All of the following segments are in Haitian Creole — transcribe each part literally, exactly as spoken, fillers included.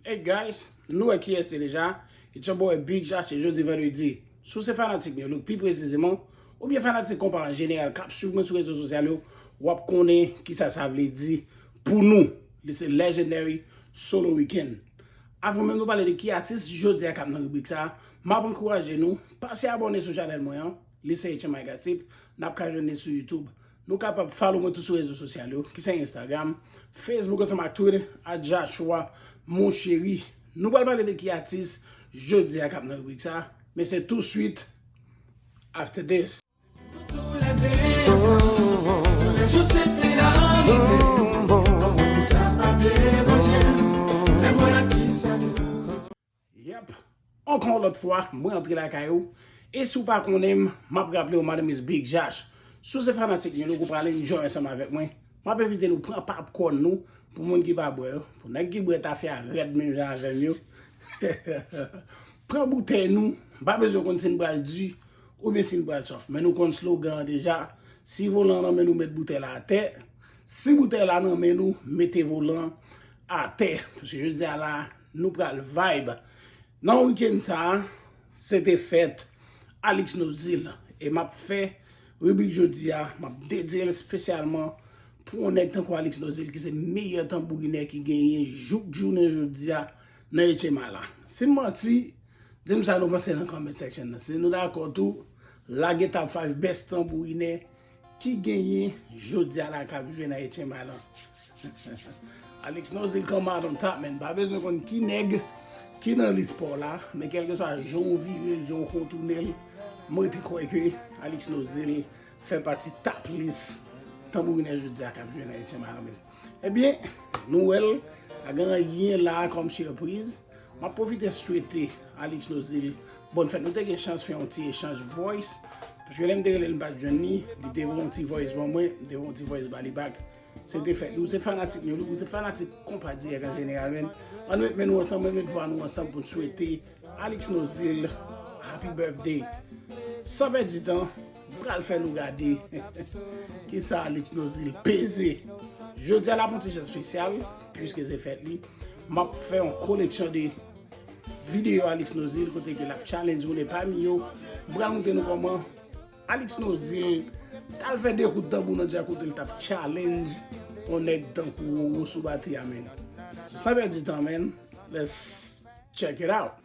Hey guys, nou wè kiyès se deja. It's your boy Big Josh, e jodi vandredi. Si w se fanatik New Look, pi presizeman, oubyen fanatik konpa an jeneral k ap swiv mwen sou rezo sosyal yo, w ap konnen kisa sa vle di pou nou. Li se Legendary Solo Weekend. Avan menm nou pale de ki atis jodi a k ap nan ribrik sa a, m ap ankouraje nou, pase abòne sou chanèl mwen an, li se H M I Gossip, n ap ka jwenn li sou YouTube. Nou kapab follow mwen tou sou rezo sosyal yo, ki se Instagram, Facebook ansanm ak Twitter, at Joshua Mon Chéri. Nou pral pale de ki atis jodi a k ap nan ribrik sa, men se tou swit after this. Yep. Ankò yon lòt fwa, mwen antre lakay ou. E si w pa konnen m, m ap raple w, my name is Big Josh. Si w se fanatik New Look, ou pral enjoy ansanm avèk mwen. M ap envite nou pran popcorn nou, pou moun ki pa bwè yo. Pou nèg ki bwè tafya rèd menm jan avè m yo. Pran boutèy nou, m pa bezwen konn si n pral di oubyen si n pral sòf. Men nou konn slogan an deja. Si volan an nan men nou, met boutèy la atè. Si boutèy la nan men nou, mete volan atè. Paske jodi a la, nou pral vibe. Nan wikenn sa a, se te fèt Alix Nozil. E m ap fè ribrik jodi a, m ap dedye l espesyalman pou yon nèg tankou Alix Nozil, ki se meyè tanbourinè ki genyen jouk jounen jodi a nan H M I la. Si m manti, di m sa nou panse nan comment section nan. Si nou dakò tou, lage top five best tanbourinè ki genyen jodi a la k ap jwe nan H M I la. Alix Nozil come out on top, man. Pa bezwen konn ki nèg ki nan lis pa w la, men kèlkeswa jan w vire l, jan w kontounen l, mwen te kwè ke Alix Nozil fè pati top lis tanbourinè jodi a k ap jwe nan H M I la, man. Ebyen, nou wè l, pa gen anyen la kòm sipriz. M ap pwofite swete Alix Nozil bòn fèt. Nou te gen chans fè yon ti echanj voice. Paske lè m te rele l, m pa t jwenn li. Li te voye yon ti voice ban mwen, m te voye yon ti voice ba li back. Se te fèt. Ou se fanatik nou, ou se fanatik konpa dirèk an jeneral, men ann met men nou ansanm, ann met vwa nou ansanm pou n swete Alix Nozil happy birthday. San pèdi tan, m pral fè nou gade kisa Alix Nozil peze. Jodi a l ap yon ti jan espesyal, piske se fèt li. M ap fè yon koleksyon de videyo Alix Nozil kote ke l ap challenge moun, e pami yo, m pral montre nou kòman Alix Nozil t al fè de kout tanbou nan dja kote l t ap challenge yon nèg tankou Roro sou batri a, men. San pèdi tan, men, let's check it out.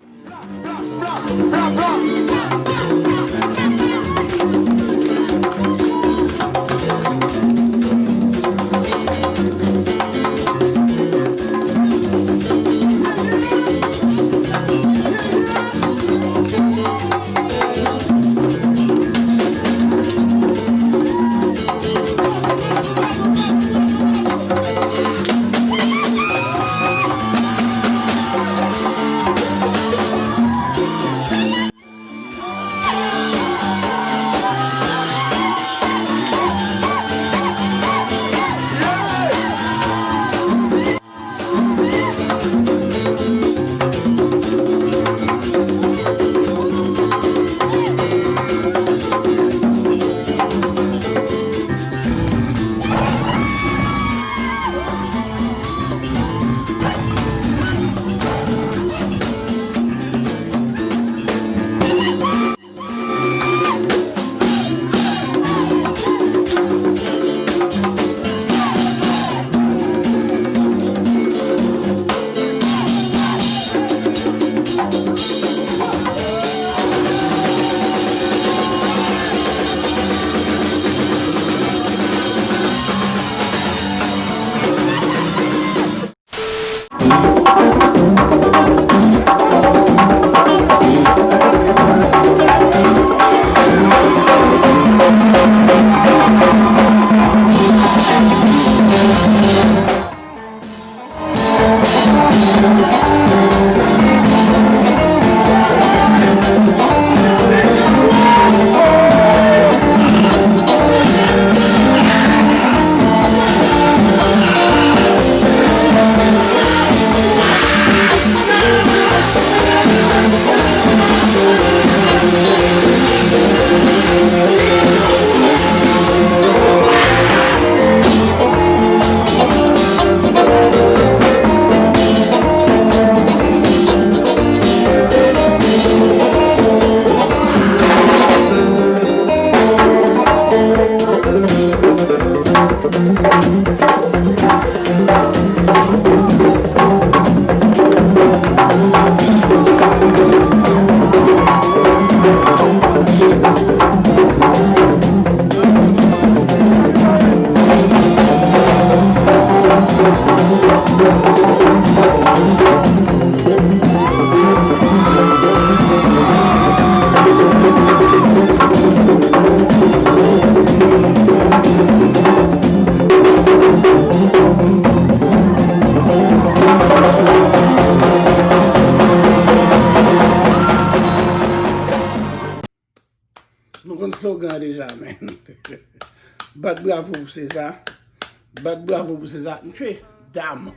Ogan deja, men. Bat bravo pou Seza. Bat bravo pou Seza. Mesye, dam.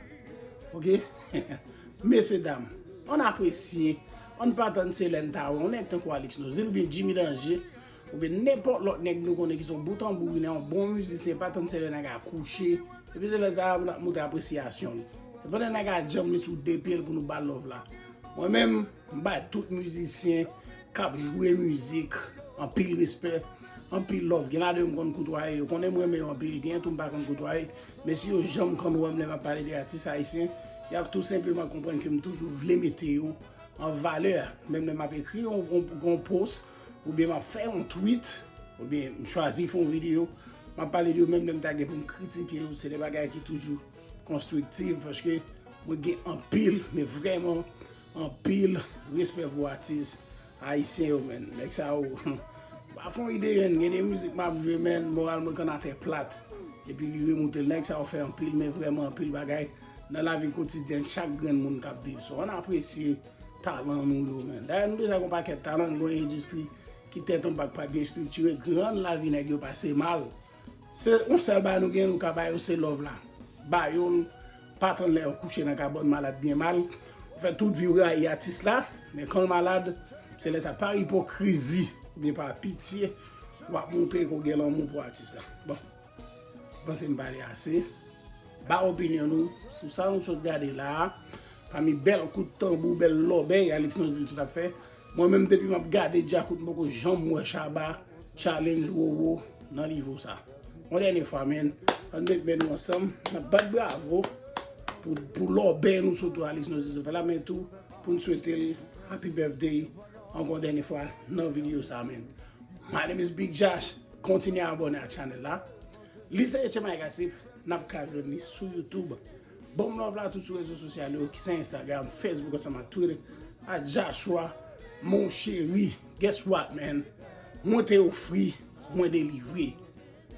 Ok? Mesye, dam. Ann apresye. Ann pa tann se lè n ta wè yon nèg tankou Alix Nozil oubyen Jimmy Danje oubyen nenpòt lòt nèg nou konnen ki se yon bout an bourinen, yon bon mizisyen, pa tann se lè nèg a kouche. Epi se lè sa a pou n ap montre apresyasyon l. Se pandan nèg a djanm li sou de pye l pou nou ba l love la. Mwen menm, m bay tout mizisyen k ap jwe mizik anpil respè, anpil love. Gen ladan yo m konn koutwaye, yo konnen m renmen yo anpil, gen tou m pa konn koutwaye. Men si yo janm konn wè m lè m ap pale de atis ayisyen, y ap tou senpleman konprann ke m toujou vle mete yo an valè. Menm lè m ap ekri yon, yon, yon post, oubyen m ap fè yon tweet, oubyen m chwazi fè yon videyo, m ap pale de yo, menm lè m ta gen pou m kritike yo, se de bagay ki toujou konstriktif, paske mwen gen anpil, men vrèman anpil respè pou atis ayisyen yo, men. Nèg sa yo, pa fon ide, men. Gen de mizik m ap jwe, men, moral mwen konn atè plat. Epi li remoute l. Nèg sa yo fè anpil, men vrèman anpil bagay nan lavi kotidyèn chak grenn moun k ap viv. So, ann apresye talan nou yo, men. Dayè, nou deja gen yon pakèt talan, nou gen yon endistri ki tèt anba, k pa byen estriktire, grann lavi nèg yo pase mal. Se yon sèl bagay nou gen, nou ka ba yo, se love la. Ba yo l, pa tann lè yo kouche nan kabann malad byen mal. Ou fè tout vi w rayi atis la, men kan l malad, se lè sa, pa ipokrizi, oubyen pa pitye, w ap montre ke w gen lanmou pou atis la. Bon, m panse m pale ase. Ba opinyon nou sou sa nou sot gade la a. Pami bèl kout tanbou, bèl lòbèy Alix Nozil sot ap fè. Mwen menm, depi m ap gade Djakout, m poko janm wè Shabba challenge Roro nan nivo sa. Yon dènye fwa, men, ann met men nou ansanm, n ap bat bravo pou, pou lòbèy nou sot wè Alix Nozil sot fè la, men tou pou n swete l happy birthday ankò yon dènye fwa nan videyo sa, men. My name is Big Josh. Kontinye abòne ak chanèl la. Li se Etche Mike Asip, n ap ka jwenn li sou YouTube. Ban m love la tou sou rezo sosyal yo, ki se Instagram, Facebook, ansanm ak Twitter, at Joshua, mon chéri. Guess what, man? Mwen te ofri, mwen delivre.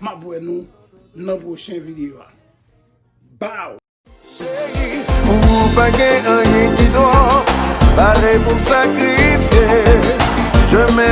M ap wè nou nan pwochen videyo a. Bow! Cheri, pou ou pa gen anyen ki twòp, pare pou m sakrifye. Je mèt